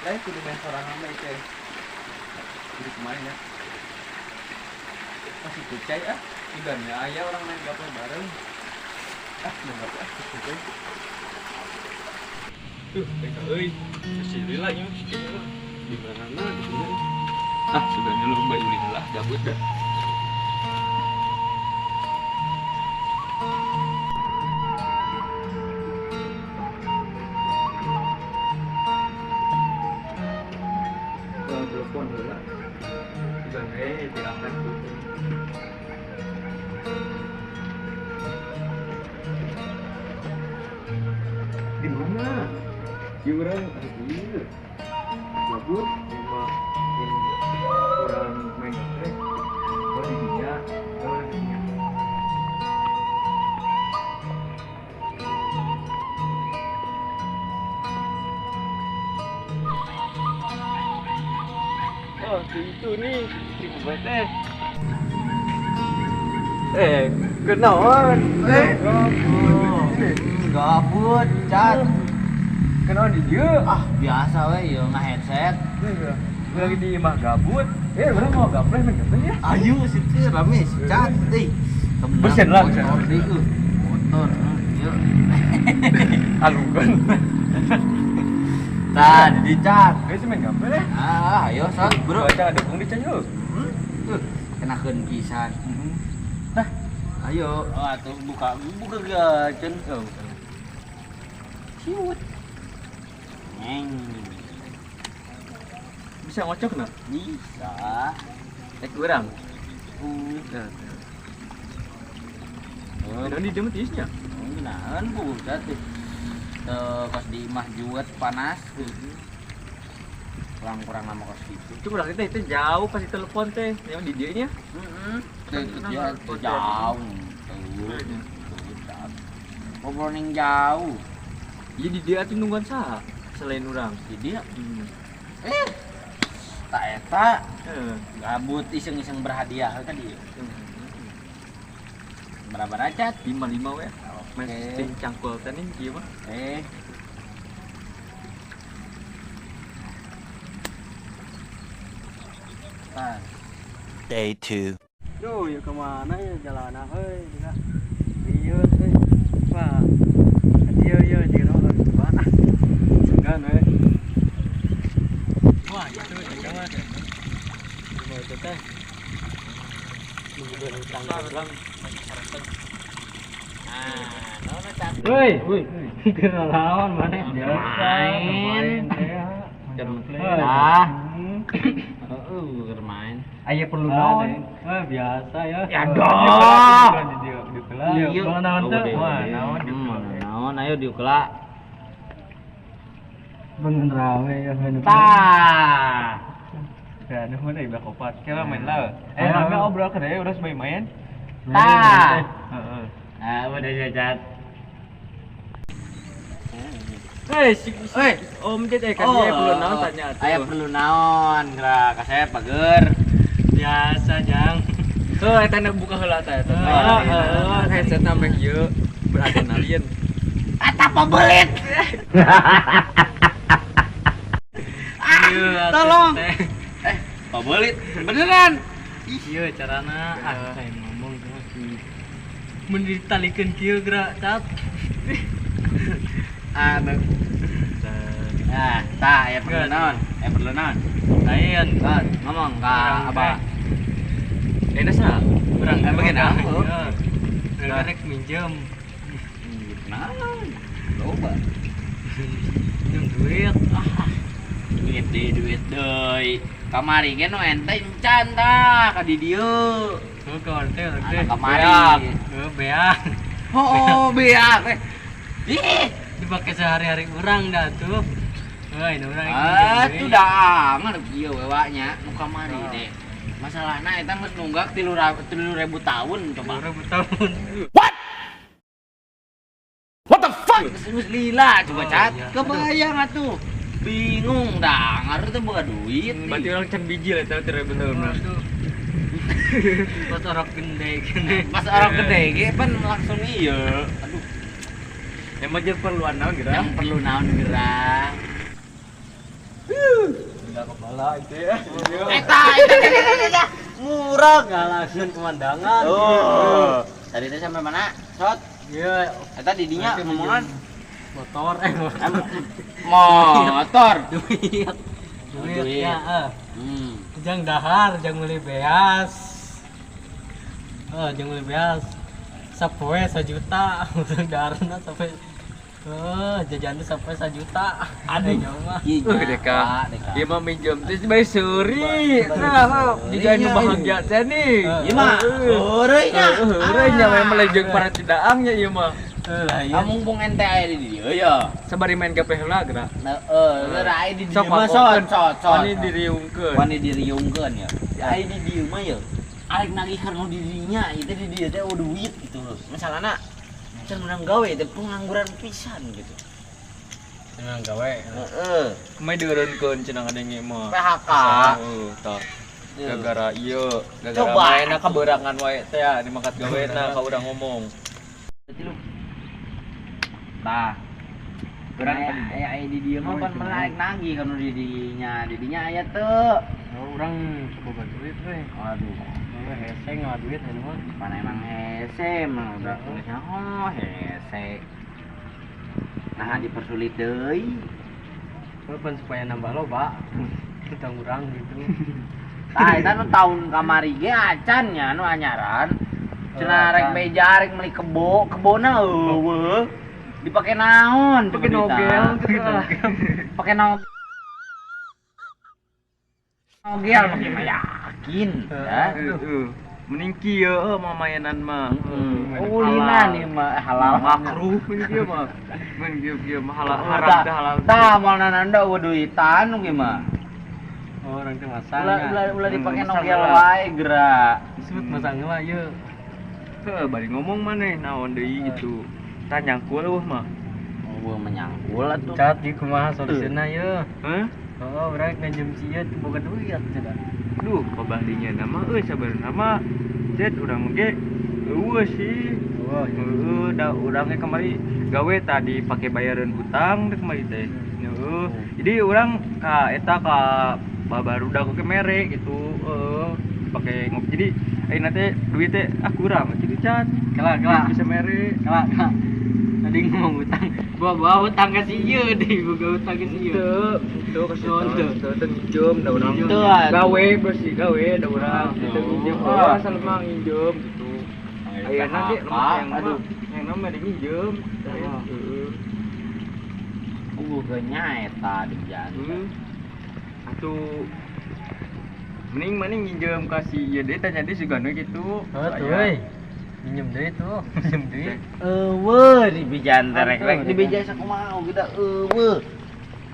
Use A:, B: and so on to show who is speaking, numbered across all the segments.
A: teh kudu main sorangan mah teh. Kudu kumaha ya? Masih kucai ah, iban ya aya orang main gaple bareng. Ah, main gaple ah, kucai. Tuh, teh euy. Kasih lila nya di mana gitu nya. Ah, sebenarnya lu bae ulin lah, gabut dah. Telepon heula. Iban we diangkat tuh. Di mana? Di urang ieu. Gabut lima orang main gaple. Oh di dinya, oh di dinya. Oh, itu nih, si Kubat teh. Kenaon?
B: Gabut, Cat.
A: Kenaon di dieu?
B: Ah, biasa we ieu nge-headset.
A: Gue lagi di imah gabut. Urang mau gaple main gaple ya.
B: Ayo situ rame si Cat deui.
A: Besen lah, besen.
B: Motor, ieu.
A: Alugan.
B: Tah, di Cat.
A: Geus main gaple ya.
B: Ah, ayo sok, bro.
A: Baca dukung di Cat yuk.
B: Kenakeun pisan.
A: Tah,
B: ayo. Oh, atuh buka buka gaceun.
A: Oh, buka.
B: Ciut. Neng.
A: Bisa ngocok na?
B: Bisa.
A: Rek urang. Nah. Oh, di dieu mah tiisnya.
B: Ngeunaheun budak teh. Kos di imah juet panas. Kurang-kurang lama kos gitu.
A: Itu berarti teh itu jauh pasti telepon teh yang di dieu nya.
B: Heeh. Teh jauh. Tuh. Ngobrol ning jauh.
A: Iya di dieu atuh nungguan saha selain urang?
B: Di dieu. Tak eta gabut iseng-iseng berhadiah tadi. Berapa racat?
A: 55 we. Main ting cangkul teh nih ieu mah.
B: Tas.
C: Day 2.
D: Duh, ya kemana ya jalanan euy, dina. Rieut euy. Wah. Ieu ieu jeung urang cobaan ah.
A: Segan we. Wah, itu jangan teh. Mau itu teh. Nungguan utang urang sareng.
B: Ah, naon eta?
D: Woi, kenal lawan maneh
B: biasa
D: main.
B: Ah. Heeh, keur main.
D: Aya perlu naon? Biasa ya.
B: Ya doh.
D: Iya, naon teh? Wah, naon
B: naon ayo diukela.
D: Bengen rame ya main.
B: Tah.
A: Ya, nu mana ieu kopat. Kira main lah. Rame obrol ke deui urang sebae main.
B: Tah.
A: Heeh.
B: Ah, udah cacat.
A: Om Jet kan dia perlu naon tanya atuh.
B: Aya perlu naon, geura kasep pager.
D: Biasa, Jang.
A: Heuh, eta nu buka heula teh eta. Heeh, headsetna meh ieu beradrenalin.
B: Eta pembelit. Tolong. Pembelit beneran.
D: Ieu carana ah saya ngomong terus. Mun ditalikeun kieu geura, Cat.
B: Aduh. Nah, tah aya perlu naon? Aya perlu naon?
D: Lain,
B: ngomong ka apa?
A: Enak sah.
D: Urang
B: bagian naon?
D: Urang rek minjem.
B: Naon? Loba.
D: Minjem duit.
B: Ah. Duit deui, duit deui. Kamari ge nu ente encan tah ka di dieu.
D: Heuh, kamari teh urang teh.
B: Kamari.
D: Heuh, beak.
B: Oh, beak teh. Ih,
D: dipakai sehari-hari urang dah tuh. Heuh, ini urang.
B: Ah, tuh dah angar kieu we wa nya nu kamari deh. Masalahna eta geus nunggak 3.000 tahun coba.
D: 3.000 tahun.
B: What? What the fuck? Geus lila coba Cat. Kebayang atuh. Bingung dah, ngaruh teh boga duit.
A: Berarti orang can biji lah eta 3.000 tahun.
D: Pas orang gede gini.
B: Pas orang gede ge pan langsung ieu. Aduh.
A: Emang jeung perluan naon geura?
B: Yang perlu naon geura?
A: Enggak kepala itu ya.
B: Eta eta. Murah
D: ngalasin pemandangan.
B: Oh. Tadi teh sampai mana? Sot.
D: Iya,
B: eta di dinya ngomongan
D: motor
B: motor.
D: Duit. Duit ya, Jang dahar, jang meuli beas. Jang meuli beas. Sapoe 1 juta, urang daharna sampai jajannya sampai 1 juta. Aduh, mah.
A: Deka. Ieu mah minjem teh bae seuri. Nah, jika nu bahagia teh nih.
B: Ieu mah heureuy nya.
A: Heureuy nya mah melejeng para cidaang nya ieu mah.
D: Lah ieu.
B: Mumpung ente aya di dieu ya.
A: Sabari main gape heula geura.
B: Heeh, geura aya di dieu mah sot sot.
A: Wani diriungkeun.
B: Wani diriungkeun ya. Aya di dieu mah ya. Arek nagih karena di dinya, ieu teh di dieu teh eueuh duit gitu loh. Masalahna can menang gawe teh pengangguran pisan gitu.
D: Menang gawe.
B: Heeh.
A: Kumaha dieureunkeun cenah ngadenge mah.
B: PHK.
A: Heeh, tah. Gara-gara ieu, gara-gara maena kaberangan wae teh ya dimakat gawena ka urang ngomong.
B: Tah. Urang aya di dieu mah pan menarik nagih kana di dinya. Di dinya aya teu.
D: Urang boga duit we.
B: Aduh.
D: Hese nggak duit ini mah.
B: Mana emang hese mah udah tulisnya oh hese. Nah dipersulit deui.
D: Walaupun supaya nambah loba, kita ngurang gitu.
B: Tah eta nu tahun kamari ge acan nya nu anyaran. Cenah rek beja rek meuli kebo, kebona eueuh. Dipake naon?
A: Pake nogel.
B: Pake nogel make mah yakin.
A: Heeh. Mending kieu mah mainan mah.
B: Ulinan ieu mah halal
A: makruh ieu mah. Mun kieu mah halal haram teh halal.
B: Tah moal nananda eueuh duitan nu kieu mah.
D: Oh, urang teh masang.
B: Ulah dipake nogel wae geura.
D: Disebut masang heula ieu.
A: Heuh, bari ngomong maneh naon deui gitu. Tah nyangkul eueuh mah.
B: Eueuh menyangkul atuh.
D: Cat ieu kumaha solusina ieu?
A: Heuh?
D: Oh, urang minjem sieun teu boga duit cenah.
A: Duh, kabahdinya nama euy sabenerna mah cet urang ge eueuh sih. Heueuh, da urang ge kamari gawe tadi pake bayaran hutang teh kamari teh. Heueuh. Jadi urang ka eta ka babarudak ge mere gitu, heueuh, dipake ngopi. Jadi ayeuna teh duit teh ah kurang kitu cat.
D: Kela kela
A: bisa mere.
D: Kela kela. Tadi ngomong hutang, bawa hutang ke sieu deui, boga hutang ke sieu.
A: Teu, teu ka sieu. Teu teu nginjem da urang. Gawe bersih gawe da urang. Teu nginjem, asal mah nginjem gitu. Ayeuna ge yang aduh, yang mah mere nginjem. Heeh.
B: Boga nya eta dijan.
A: Atuh mending mending nginjem ka si ieu deui tanya deui sugan we kitu.
D: Heuh tuh euy. Minjem deui tuh, minjem deui.
B: Eueuh dibijan teh rek dibeja sakumaha oge da eueuh.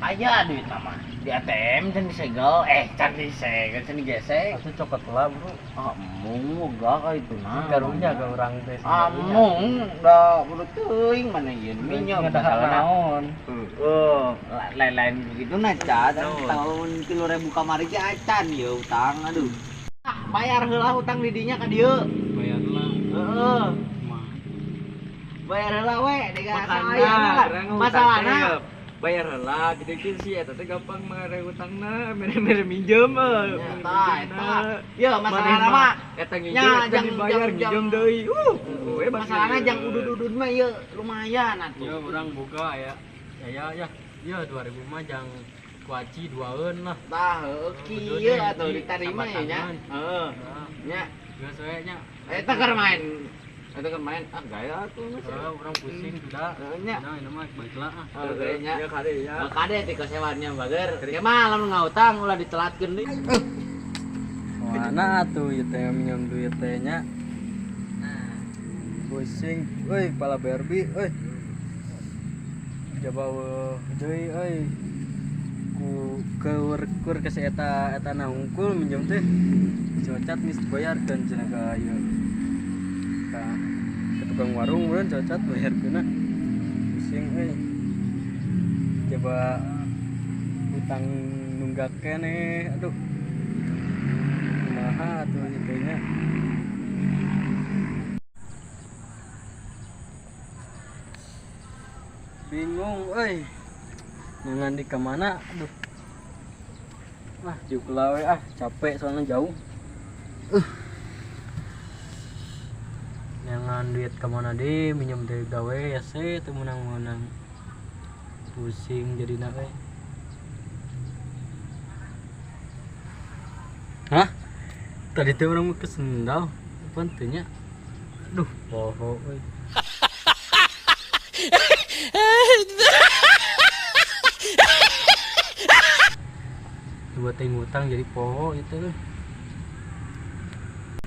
B: Aya duit mah di ATM can disegel, can disegel, can digesek.
D: Atuh cokot lah, Bro.
B: Ah, mung ogah ka itu nah.
D: Karunya ka urang teh.
B: Amung da kudu teuing mana ieu minjem masalah
D: naon.
B: Heeh, lain-lain begitu nah cat tahun 3000 kamari ge acan ieu utang aduh. Ah, bayar heula utang di dinya ka dieu.
D: Bayar lah.
B: Heeh. Bayar heula we dega aya masalahna.
A: Bayar heula gede sih eta teh gampang mere utangna, mere-mere minjem.
B: Eta eta. Ye masalahna mah
A: eta nginjem eta dibayar nginjem deui. We
B: masalahna jang udud-udud mah ieu lumayan atuh.
D: Ya urang boga ya. Ya ya. Ya 2000 mah jang kuaci duaeun lah.
B: Tah heueuh kieu atuh ditarima ya nya. Heeh. Nya.
D: Geus we nya.
B: Eta keur main. Eta keur main ah gaya atuh geus.
D: Urang pusing sudah.
B: Nya.
D: Nah, ini mah baiklah ah.
B: Heueuh nya.
A: Ya kade ya.
B: Kade teh kasewannya bager. Ke mah lamun ngautang ulah ditelatkeun deui.
D: Mana atuh ieu teh minjem duit teh nya. Pusing euy kepala Barbie euy. Jaba deui euy. Ku keur ke si eta eta na hungkul minjem teh. Cocat geus dibayarkeun cenah ka ieu. Ka tukang warung meureun cocat bayarkeunna. Pusing euy. Coba utang nunggak keneh aduh. Kumaha atuh ieu teh nya. Bingung euy. Ngan di kemana aduh. Ah, diuk lah we ah, capek soalnya jauh. Jangan duit kemana deh, minjem dari gawe ya sih, teu menang-menang. Pusing jadi nak we. Hah? Tadi teh orang mau ke sendal, apaan teh nya? Aduh, poho we. Buat yang hutang jadi poho itu.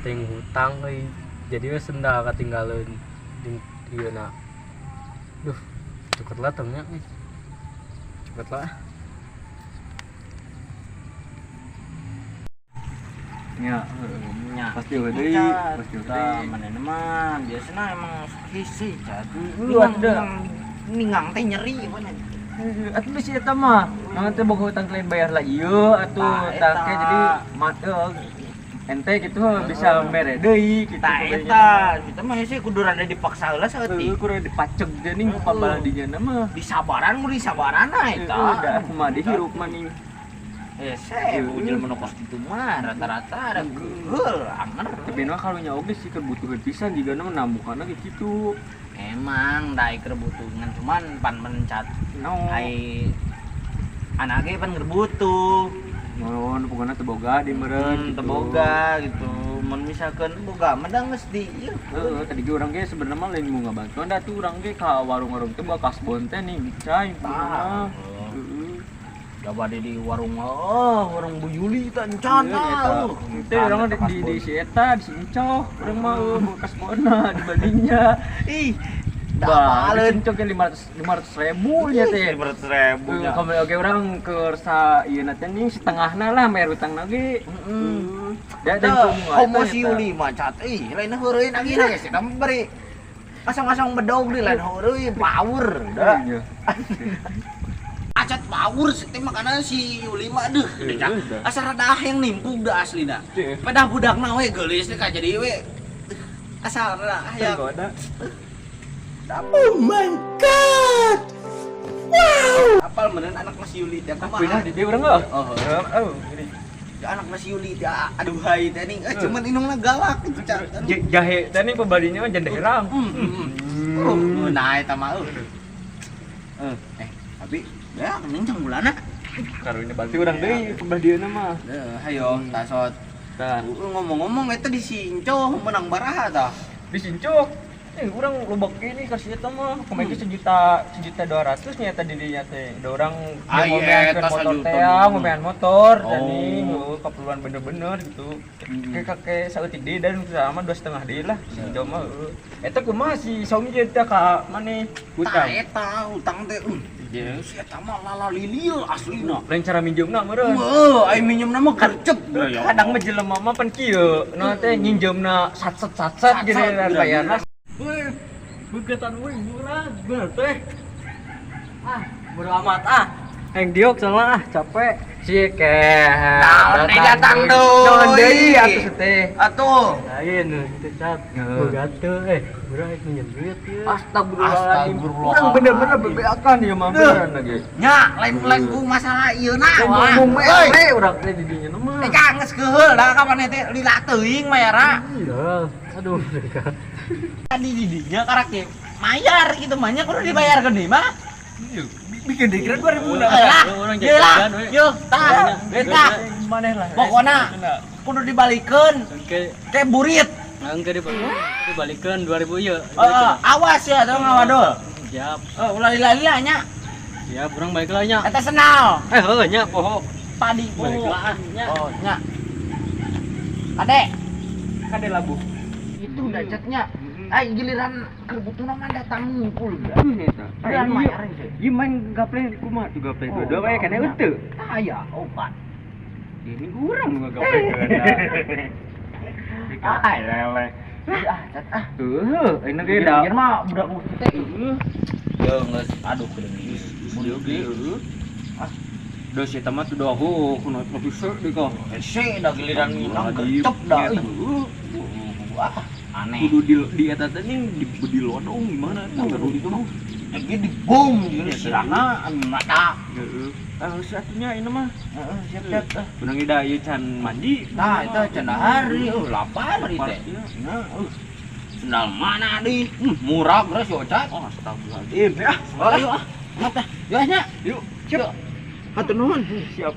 D: Ting hutang euy. Jadi we sendal katinggalin di ieu na. Duh, cukup lah tengnya euy. Cukup lah.
A: Nya,
B: Nya.
A: pasti we deui, pasti we deui.
B: Manehna mah biasana emang hese cat.
A: Lu ada.
B: Ningang teh nyeri mana.
A: Atuh geus eta mah. Naon teh boga hutang lain bayar lah ieu atuh
B: Tah,
A: tah ke
B: eta.
A: jadi ente gitu bisa mere deui gitu.
B: Tah eta, kita mah hese kudu rada dipaksa heula saeutik.
A: Heeh, kudu dipaceg geuning ku pabaladinya mah.
B: Disabaran kudu disabaran ah eta.
A: Heeh, da kumaha deui hirup mah ning.
B: Hese, jelema nu kos kitu mah rata-rata ada geul anger.
A: Tapi mah kalunya oge sih kebutuhan pisan jigana mah nambukana ge kitu.
B: Emang da keur butuhan cuman pan mencat
A: Naon?
B: ai anak ge pan butuh.
A: Naon pokona teu boga di meureun
B: Teu boga gitu. Mun misalkan boga mah da geus di ieu.
A: Heeh, tadi ge urang ge sebenarnya mah lain mau ngabantuan da tuh urang ge ka warung-warung teh boga kasbon teh nih cai
B: Tah.
A: pokona. Heeh.
B: Da bade di warung oh, warung Bu Yuli teh encan
A: Eta
B: ah.
A: teh urang mah di si eta di si Encoh urang mah eueuh boga kasbonna dibandingnya.
B: Ih,
A: Bah,
B: da
A: di si Encoh ge 500 ribu nya teh.
B: 500.000 nya.
A: Kalau oke orang ke sa ieu na teh ning setengahna lah bayar utangna ge.
B: Heeh.
A: Da dan
B: Da,
A: kumaha
B: komo
A: eta
B: si
A: eta.
B: Yuli mah cat ih, lain heureun agina geus eta mah bari asong-asong bedog di lain heureun power da.
A: Iya.
B: Acat power sih teh makana si Yuli mah deuh.
A: Heeh, dah.
B: Asa rada yang nimpung da aslina.
A: Heeh.
B: Pedah budakna we geulis teh ka jadi we. Asa rada hayang.
A: Teu ada.
B: Oh my god. Wow. Apal meureun anak Mas Yuli teh kumaha?
A: Pindah di dieu urang heuh.
B: Oh,
A: Heeh, gini.
B: Ya, anak Mas Yuli teh aduhai teh ning cuman indungna galak gitu cat. Aduh.
A: Jahe teh ning pebadinya mah janda herang.
B: Oh, nah eta mah tapi ya mending cang bulana.
A: Karunya berarti urang deui pebadieuna mah.
B: Heuh, hayo tasot.
A: Tah,
B: Ngomong-ngomong eta di Sinco menang baraha tah.
A: di Sinco. Urang lobak ini kasih eta mah kemarin sejuta 1.200.000 nya eta di dinya teh. Da urang
B: Ah, iya,
A: ngomeankeun
B: eta
A: motor
B: sajuta
A: teh,
B: mah.
A: ngomean motor
B: Oh.
A: dan nih keperluan bener-bener gitu. Kayak kakek saeutik deui dan sama 2,5 deui lah Sinco mah. Heuh. Eta kumaha si Somi jeung teh ka maneh
B: Tah
A: hutang.
B: eta hutang teh. Si eta mah lala lilil aslina.
A: Lain cara minjemna meureun.
B: Heuh, ai minjemna mah gercep.
A: Kadang mah jelema mah pan kieu, nah teh nyinjemna satset satset gitu
B: Satset,
A: dan bayarna.
D: Weh, begetan weh murah bener teh. Ah, bodo amat ah. Yang diok soalnya ah, capek.
A: Si keh.
B: Naon deui datang deui.
A: Naon deui atuh teh.
B: Atuh.
D: Lain itu cat.
A: Heeh.
D: Boga teu eh, murah rek minjem duit ieu.
A: Astagfirullahaladzim.
B: Astagfirullah.
A: Urang bener-bener bebeakan ieu mah beneran lagi.
B: Nya, lain-lain ku masalah ieu na.
A: Ngomong
B: Euy.
A: we urang teh di dinya mah.
B: Teh geus keuheul da kapan teh lila teuing mayara.
D: Iya, aduh.
B: Tadi di dinya karak ge mayar gitu mah nya kudu dibayarkeun deui mah.
A: Bikin dikira 2000
B: Lah,
D: Orang
B: ye lah,
D: jajan we.
B: yo tah, tah.
A: Maneh lah.
B: Pokona kudu dibalikeun
D: Oke,
B: ke burit.
D: engke dibalikeun 2000 ieu.
B: Heeh, awas ya tong ngawadul.
D: Siap.
B: Oh, ulah lila-lila nya.
D: Siap, urang balik lah nya.
B: Eta senal.
D: Eh, heuh nya poho.
B: Padi
D: Balik
B: poho.
D: lah ah nya.
B: Oh, nya. Kade,
A: Kade labuh.
B: itu udah catnya. Ai giliran kerbutuna mah datang ngumpul da.
A: Eta.
B: Giliran mayar sih.
A: Ieu main gaple kumaha tuh gaple dua-dua bae kana henteu.
B: Aya opat.
A: Ini urang nu ngagaple
B: Ah, lele. Ah, cat ah.
A: Heuh, enak ge da.
B: Pikir mah budak teh.
A: Heuh.
B: Yo geus aduh kedeung.
A: Budak ge heuh. Ah, dos eta mah tuh doh kuno profesor deui kok.
B: Hese da giliran ngutang gercep da euy. Wah, aneh.
A: Kudu di eta teh ning di lodong gimana eta kudu itu mah.
B: Jadi di bom jeung sirahna anu mata.
A: Heeh. Ah, satunya ini mah.
B: Heeh, siap-siap tah.
A: Benang ida ieu can mandi.
B: Tah eta can dahar ieu lapar ieu teh.
A: Iya.
B: Nah, sendal mana di? Murah geus si Ocat.
A: Oh, astagfirullahaladzim. Ya,
B: Oh, ayo ah. Mata. Yuk nya.
A: Yuk,
B: Siap. Hatur nuhun.
A: siap.